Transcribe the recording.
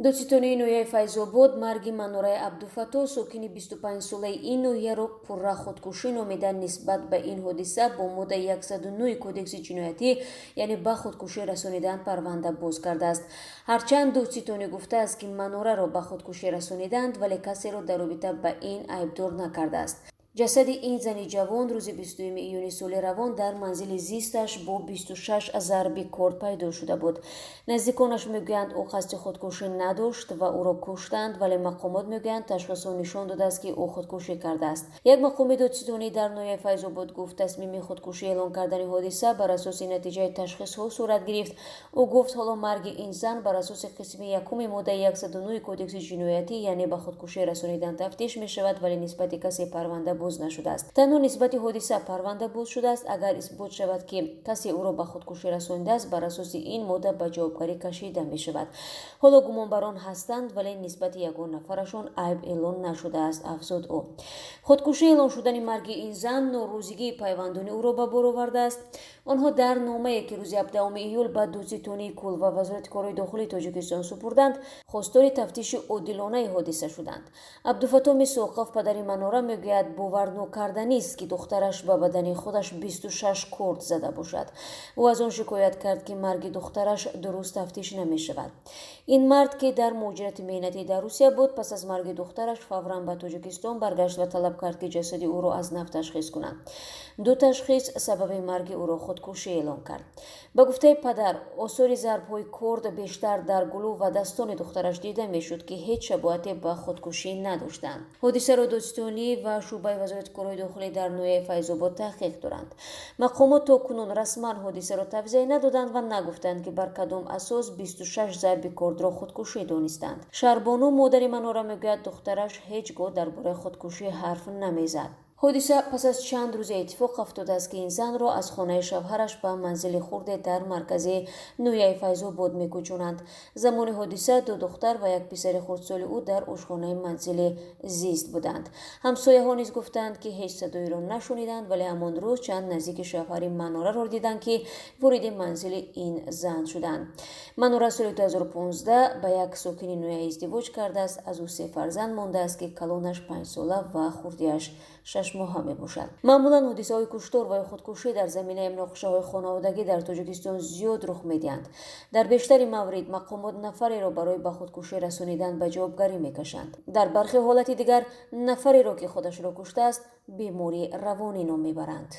Додситонии ноҳияи Файзобод марги Манораи Абдуфаттоҳ, сокини 25-солаи ин ноҳияро пурра худкушӣ номида, нисбат ба ин ҳодиса бо моддаи 109 Кодекси ҷиноятӣ, яъне ба худкушӣ расонидан, парванда боз кардааст. Ҳарчанд додситонӣ гуфтааст, ки Манораро ба худкушӣ расониданд, вале касеро дар робита ба ин айбдор накардааст. Ҷасади ин зани ҷавон рӯзи 20 июни соли равон дар манзили зисташ бо 26 зарби корд пайдо шуда буд. Наздиконаш мегӯянд, ӯ қасди худкушӣ надошт ва ӯро куштанд, вале мақомот мегӯянд, ташхисҳо нишон додааст, ки ӯ худкушӣ кардааст. Як мақоми додситонӣ дар ноҳияи Файзобод гуфт, тасмими худкушӣ эълон кардани ҳодиса бар асоси натиҷаи ташхисҳо сурат гирифт. Ӯ гуфт, ҳоло марги ин зан бар асоси қисми якуми моддаи 109 Кодекси ҷиноятӣ, яъне ба худкушӣ расонидан, тафтиш мешавад, вале нисбати касе парванда боз нашудааст. Танҳо нисбати ҳодиса парванда боз шудааст. Агар исбот шавад, ки касе ӯро ба худкушӣ расонидааст, бар асоси ин модда ба ҷавобгарӣ кашида мешавад. Ҳоло гумонбарон ҳастанд, вале нисбати ягон нафарашон айб эълон нашудааст, афзуд ӯ. Худкушӣ эълон шудани марги ин зан норӯзигии пайвандони ӯро ба бор овардааст. Онҳо дар номае, ки рӯзи 17 июл ба додситонии кул ва Вазорати корҳои дохилии Тоҷикистон супурданд, хостори тафтиши одилонаи ҳодиса шуданд. Абдуфаттоҳ Мисоқов, падари Манора, мегӯяд, боварнокарданист, ки духтараш ба бадани худаш 26 корд зада бошад. Ӯ аз он шикоят кард, ки марги духтараш дуруст тафтиш намешавад. Ин мард, ки дар муҳоҷирати меҳнатӣ дар Русия буд, пас аз марги духтараш фавран ба Тоҷикистон баргашт ва талаб кард, ки ҷасади ӯро аз нав ташхис кунанд. Ду ташхис сабаби марги ӯро худкушӣ эълон кард. Ба гуфтаи падар, осори зарбҳои корд бештар дар гулӯ ва дастони духтараш дида мешуд, ки ҳеҷ шабоҳате ба худкушӣ надоштанд. Ҳодисаро додситонӣ ва шӯъбаи Вазорати корҳои дохилӣ дар ноҳияи Файзобод таҳқиқ доранд. Мақомот то кунун расман ҳодисаро тавзеҳ надоданд ва нагуфтанд, ки бар кадом асос 26 зарби кордро худкушӣ донистанд. Шаҳрбону, модари Манора, мегӯяд, духтараш ҳеҷ гоҳ дар бораи худкушӣ ҳарф намезад. Ҳодиса пас аз чанд рӯзе иттифоқ афтодааст, ки ин занро аз хонаи шавҳараш ба манзили хурде дар маркази ноҳияи Файзобод мекӯчонанд. Замони ҳодиса ду духтар ва як писари хурдсоли ӯ дар ошхонаи манзили зист буданд. Ҳамсояҳо низ гуфтанд, ки ҳеҷ садоеро нашуниданд, вале ҳамон рӯз чанд наздики шавҳари Манораро диданд, ки вориди манзили ин зан шуданд. Манора соли 2015 ба як сокини ноҳия издивоҷ кардааст. Аз ӯ се фарзанд мондааст, ки калонаш 5-сола ва хурдиаш 6-моҳа мебошад. Маъмулан ҳодисаҳои куштор ва ё худкушӣ дар заминаи муноқишаҳои хонаводагӣ дар Тоҷикистон зиёд рух медиҳанд. Дар бештари маврид мақомот нафареро барои ба худкушӣ расонидан ба ҷавобгарӣ мекашанд. Дар бархе ҳолати дигар нафареро, ки худашро куштааст, бемории равонӣ ном мебаранд.